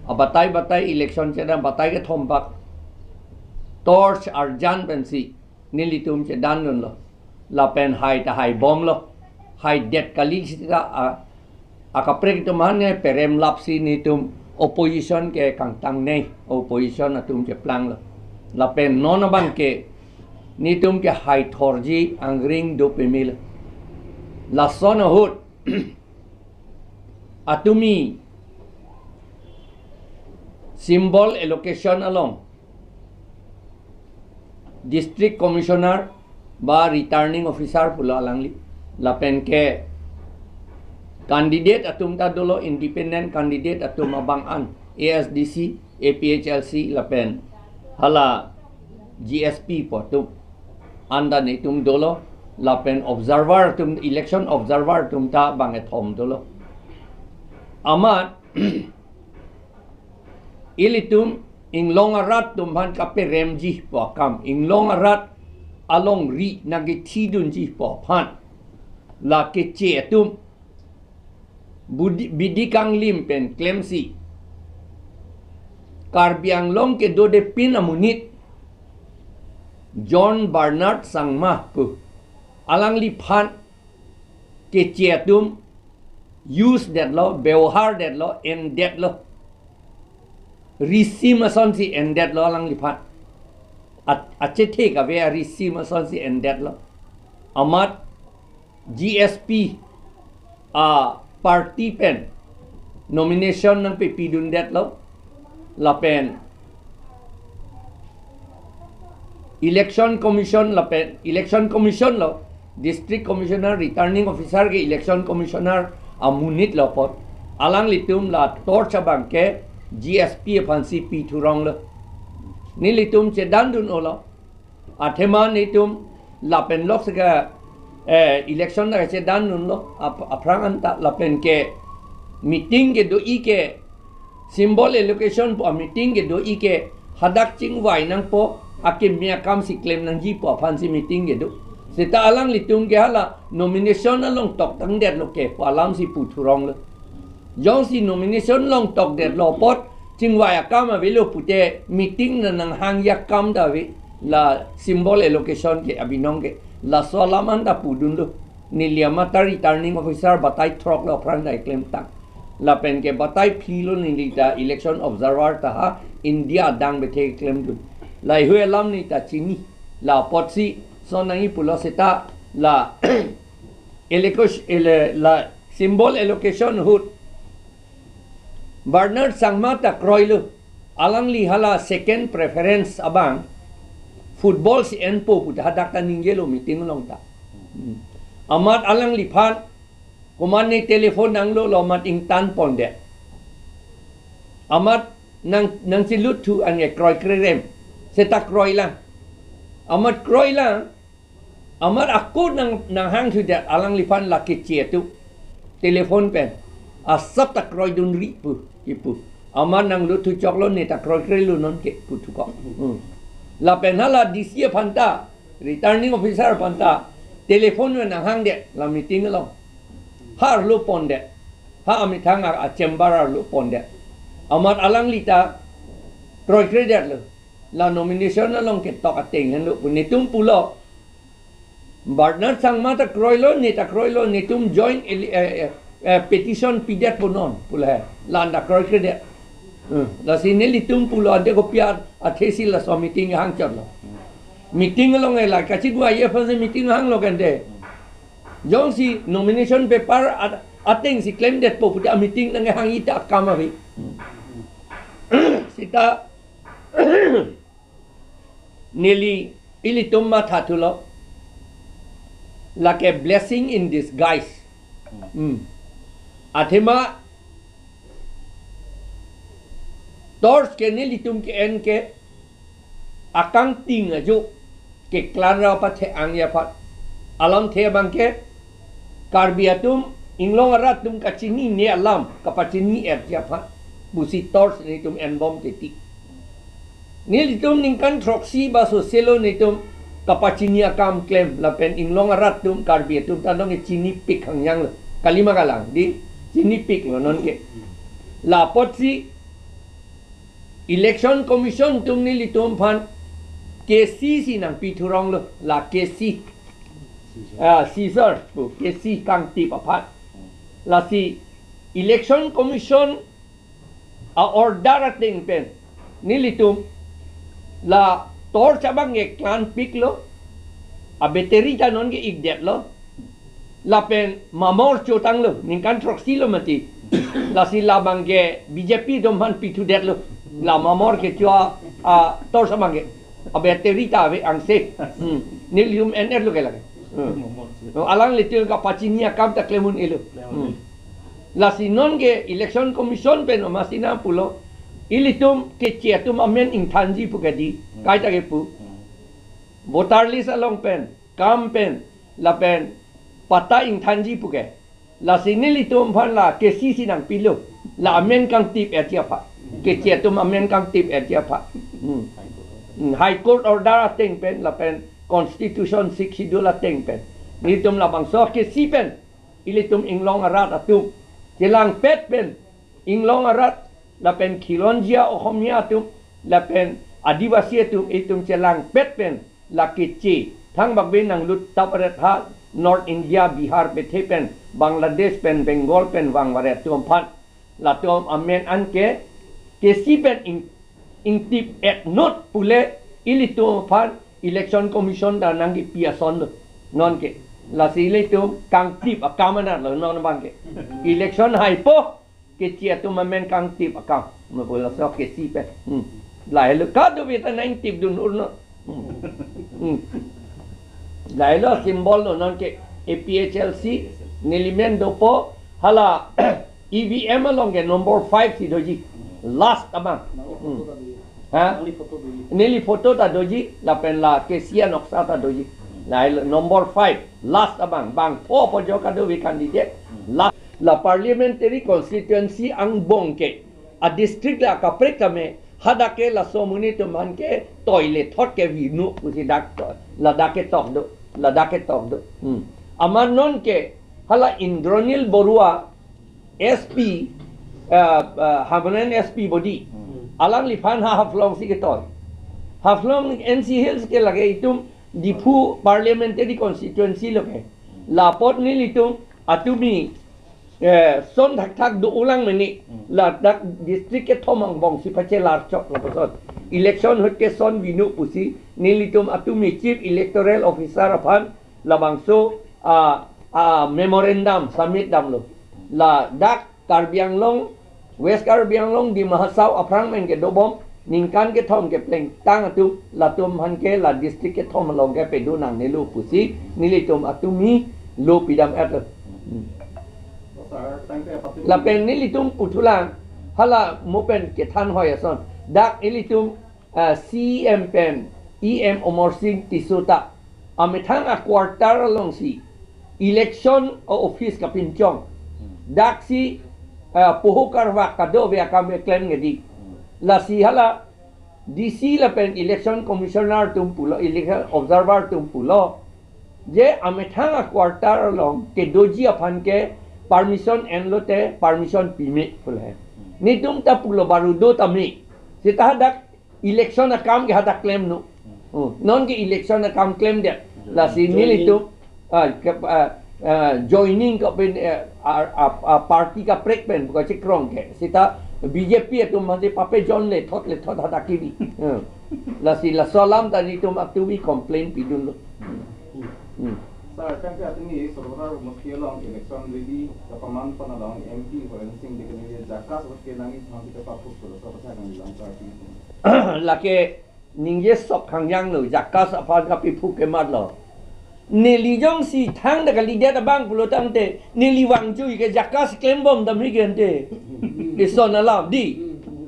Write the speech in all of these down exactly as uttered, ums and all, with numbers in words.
abatai batai election chedan batai kethom bak torch arjan pensi nelitum chedan dunlo. Lapen hai ta hai bomlo. Hai det kali sita a, akaprek atum aphan nge perem lapsi netum opposition ke kangtang nei, opposition atum cheplanglo. Lapen non abang ke netum ke hai thorji angring do pemil. Lason ahut atumi symbol allocation along District Commissioner ba Returning Officer pulo alangli. Lapen ke candidate atum ta dolo, independent candidate atum abang an, A S D C, A P H L C lapen hala G S P pu atum an ta netum dolo, lapen observer atum, election observer atum ta bang kethom dolo. Amat ilitum inglong arat atum aphan kaperemji pu akam, inglong arat alongri nangkethidunji pu aphan la keche atum bidi, bidi kanglim pen klemsi Karbi Anglong kedodepin amonit John Bernard Sangma pu alangliphan keche atum use detlo, bebohar detlo, en detlo. Risim asonsi en detlo alangliphan. At, achethe kave arisim asonsi en detlo. Amat G S P a party pen nomination nangpepidun detlo. Lapen Election Commission lapen Election Commission lo, District Commissioner, Returning Officer ke Election Commissioner amonit lo apot alanglitum la torch abang ke G S P aphansi pi thuronglo. Nelitum chedan dun-olo. Athema netum lapen lok seka, eh, election ta chedan dunlo ap-, aphrang anta lapen ke meeting kedo-i ke symbol allocation pu a meeting kedo-i ke hadak chingvai nangpo akimi akam si klem nangji pu aphansi meeting kedo. Seta alanglitum ke hala nomination along toktang detlo ke pu alamsi pu thuronglo. Jongsi nomination along tok detlo apot chingvai akam avelo pute meeting na nanghangji akam ta ave, la symbol allocation ke abinong ke. Laso alam anta pudunlo. Neli amat ta Returning Officer batai throklo aphrang ta klemtang. Lapen ke batai phli lo neli ta election observer ta ha India adang bethe klemdun. Laheihui alam neli ta chini. La apotsi son nangji pulo seta la allocation, ele-, la symbol allocation ahut Bernard Sangma ta kroilo. Alangli hala second preference abang football si enpo pu ta hadak ta ningjelo meeting along ta. Hmm. Amat alangliphan komatne telephone nanglolo amat ingtan pondet. Amat nang, nangchelut thu ange kroikre rem. Seta kroilang. Amat kroilang. Amat ako nang, nanghang thudet alangliphan la keche atum telephone pen asap ta kroidunri pu, kipu. Amat nanglut thuchoklo, ne ta kroikrelo non ke pu thukok. Hmm. Lapen hala D C aphan ta, Returning Officer aphan ta telephone pen nanghangdet la meeting along. Ha arlo pondet. Ha amethang a, a chamber arlo pondet. Amat alangli ta kroikredetlo. La nomination along ketok ateng henlo pu netum pulo. Bernard Sangma ta kroilo, ne ta kroilo, netum joint eli-, eh, eh, eh, petition pidet punon, pulo he. La-an ta kroikredet. Hmm. Lasi nelitum pulo ante kopi athesi laso meeting hangchotlo. Meeting along e la kachigvai aphansi meeting hanglo kente. Jongsi nomination paper at-, atengsi klemdetpo pute a meeting nanghangji ta akam ave. Seta neli ilitum matha thulo. Lake blessing in disguise. Hmm. Athema torch ke nelitum ke-en ke akangting ajo keklang ra pathe-angji aphan. Alamthe abang ke Karbi atum inglong arat atum kachinine alam kapachini-etji aphan pusi torch netum enbom teti. Nelitum ningkan throksi ba soselo netum kapachini akam klem lapen inglong arat atum Karbi atum ta nong chinipik hangjanglo. Kalima kalang di chinipiklo non ke. La apotsi Election Commission atum nelitum aphan K C si nangpi thurong lo, la K C. Ah, seizure pu, K C kangtip aphan. Lasi Election Commission a-order ateng pen nelitum la torch abang ke klanpik lo, a-battery ta non ke ikdet lo, lapen mamor chotang lo, ningkan throksi lo mati. Lasi labang ke B J P atum aphan pithudet lo, la mamor kecho a-torch abang ke, a-battery ta ave angse. Hmm. Nelitum en-et lo ke lake. Hmm. Alanglitum kapachini akam ta klem un-e lo. Hmm. Lasi non ke Election Commission pen omasina pulo, ilitum keche atum amen ingthanji pu ke di, kaita ke pu. Voter list along pen, kam pen, lapen patta ingthanji pu ke. Lasi nelitum aphan la K C si nangpi lo, la amen kangtip-etji aphan. Keche atum amen kangtip-etji aphan. Hmm. Hmm, High Court order ateng pen, lapen Constitution Sixth Schedule ateng pen. Nelitum labangso K C pen ilitum inglong arat atum chelangpet pen, inglong arat lapen khilonjia Ohomia atum lapen Adivasi atum, itum chelangpet pen la keche thangbak be nanglut tap ret ha North India, Bihar pethe pen, Bangladesh pen, Bengal pen vangvaret atum aphan, latum amen an ke K C pen ing, ingtip-et not pule ilitum aphan Election Commission ta nangkepi ason lo non ke. Lasi ilitum kangtip akam anat lo non abang ke. Election haipo, keche atum amen kangtip akam. Mo pu laso K C pen. Hmm. Lahelo kadokave ta nangtip dun urno. Hmm. Hmm. Lahelo symbol lo non ke, A P H L C, neli men dopo, hala E V M along ke number five si doji. Last abang. Hmm. Ha? Neli photo ta doji, lapen la K C anoksa ta doji. Lahelo number five, last abang, bangpho apojo kadokave candidate. Last, la parliamentary constituency angbong ke, a-district le akaprek tame, hadak ke laso amonit atum aphan ke toile thot ke vinu pusi dak to, ladak ketok do, ladak ketok do. Hmm. Amat non ke hala Indranil Baruah, S P, uh, uh, Hamren S P body. Hmm. Alangliphan ha Haflong si ketoi. Haflong N C Hills ke lake itum Diphu parliamentary constituency lo ke. La apot nelitum atumi, eh, son thakthak do-olang mene. Hmm. Ladak district kethom angbong si pachelar chok lapuson. Election ahut ke son vinu pusi nelitum atumi Chief Electoral Officer aphan labangso, ah, ah, memorandum submit damlo. Ladak Karbi Anglong, West Karbi Anglong, Dima Hasao aphrang pen kedobom, ningkan kethom keplengtang atum, latum aphan ke la district kethom along ke pedo nangnelo pusi nelitum atumi lo pidam-et lo. Hmm. Sir, thank you, Pak. Lapen nelitum puthulang, hala mo pen kethan hoi ason. Dak ilitum, ah, C E M pen, E M Amarsing Tisso ta amethang a-quarter alongsi election office kapinchong. Hmm. Daksi, ah, poho karvak kadokave akam keklem ke di. Hmm. Lasi hala D C lapen election commissioner atum pulo, election observer atum pulo, je amethang a-quarter along kedoji aphan ke permission enlote permission pime pulo he. Hmm. Netum ta pulo baru do tame. Seta hadak election akam ke hadak klemnon. Hmm. Oh, non ke election akam klemdet. Lasi joining. Nelitum, ah, ke, ah, ah, joining ke pen, eh, ah, ah, ah, party kaprek pen buka chekrong ke. Seta B J P atum mati pape John le thot le thot hadak kebi. Hmm. Lasi laso alam ta netum atumi complain pidunlo. Hmm. Sir, kan ke atumi Sordarsar Musti along election rally kapaman pon along M P Horen Sing Bey ke neli JACAS vote ke nangji thang kita paphuk pulo, so pasal nangji lang party. Lake ningje sok hangjang lo, JACAS aphan kapiphuk ke mat lo. Neli jongsi thangta kalidet abang pulo tangte, neli vangjui ke JACAS klembom dam hi gente. Ison alam di.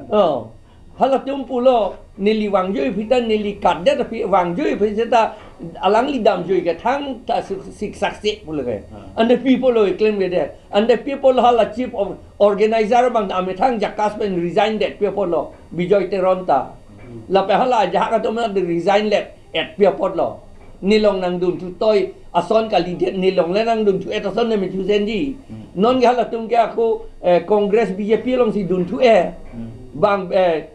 Oh. Halatum pulo, neli vangjui aphi ta, neli katdet aphi vangjui aphi seta, alangli damjui ke thangta sik, sik saksi pulo ke. Ha. Ante pi pulo klem ke det. Ante pi pulo hala chief of organizer abang ta amethang JACAS pen resign det pi pulo, Bijoy Teron ta. Hmm. Lapen hala ajahak atum ta resign det et pi apotlo. Nelong nangdunthu toi ason kalidet, nelong le nangdunthu et ason ne mechu senji. Hmm. Non ke halatum ke ako, eh, Congress B J P alongsi dunthu e. Hmm. Bang, eh,